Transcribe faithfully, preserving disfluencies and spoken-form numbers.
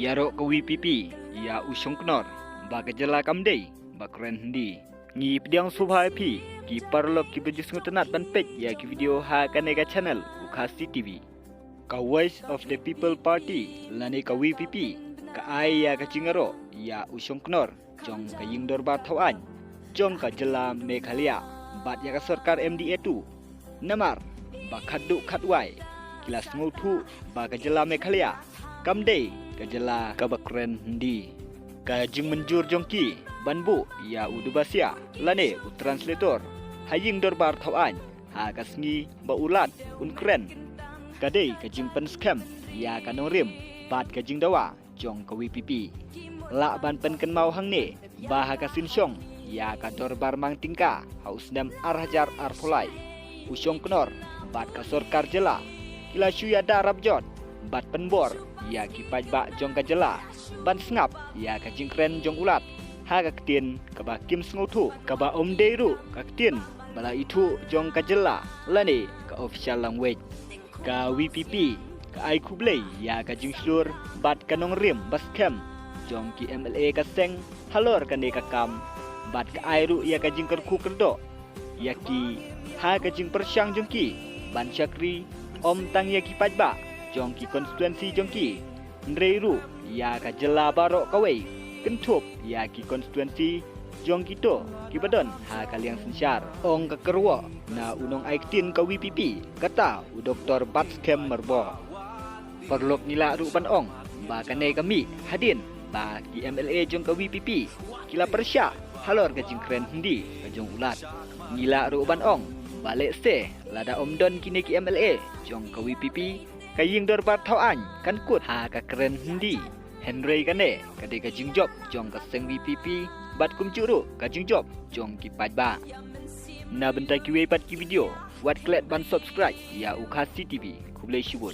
Ïaroh ka VPP ïa u Shongknor ba ka jylla kam dei ba kren Hindi. Ngi pdiang sngewbha ïa phi ki paralok kiba ju sngewtynnat ban peit ïa ki video ha kane ka channel u Khasi TV. Ka Voice of the People Party lane ka VPP ka ai ïa ka jingïaroh ïa u Shongknor jong ka Ïing Dorbar Thawaiñ jong ka jylla Meghalaya bad ïa ka sorkar MDA two. Namar ba khatduh khatwai ki la sngewthuh ba ka jylla Meghalaya kam dei ka jylla kaba kren Hindi. Ka jingmynjur jong ki ban buh ïa u dubasia lane u translator ha Ïing Dorbar Thawaiñ ha ka sngi ba u Lat un kren ka dei ka jingpynskhem ïa ka nongrim bad ka jingdawa jong ka VPP. Lah ban pynkynmaw hangne ba ha ka synshong ïa ka dorbar mang tyngka ha u snem ar hajar arphew lai, u Shongknor bad ka sorkar jylla ki la shu ïada rapjot bad pynbor ïa ki paidbah jong ka jylla ban sngap ïa ka jingkren jong u Lat ha ka ktien kaba kim sngewthuh, kaba ym dei ruh ka ktien ba la ithuh jong ka jylla lane ka official language. Ka VPP ka ai khublei ïa ka jingshlur bad ka nongrim ba skhem jong ki MLA ka seng halor kane ka kam, bad ka ai ruh ïa ka jingkyrkhu kyrdoh ïa ki ha ka jingpyrshang jong ki ban shakri ym tang ïa ki paidbah jong ki konstituensi jong ki, hynrei ruh ïa ka jylla baroh kawei, kynthup ïa ki konstituensi jong kito kiba don ha ka liang synshar, ong ka kyrwoh na u nongai ktien ka VPP, kata u Doktor Batskhem Myrboh. Paralok, ngi lah ruh ban ong ba kane ka mih hadien ba ki MLA jong ka VPP ki la pyrshah halor ka jingkren Hindi ka jong u Lat. Ngi lah ruh ban ong ba lehse lada ym don kine ki MLA jong ka VPP, ka Ïing Dorbar Thawaiñ kan kut ha ka kren Hindi. Hynrei kane ka dei ka jingjop jong ka seng VPP bad kumjuh ruh ka jingjop jong ki paidbah. Na bynta kiwei pat ki video, wat klet ban subscribe ïa u Khasi TV. Khublei shibun.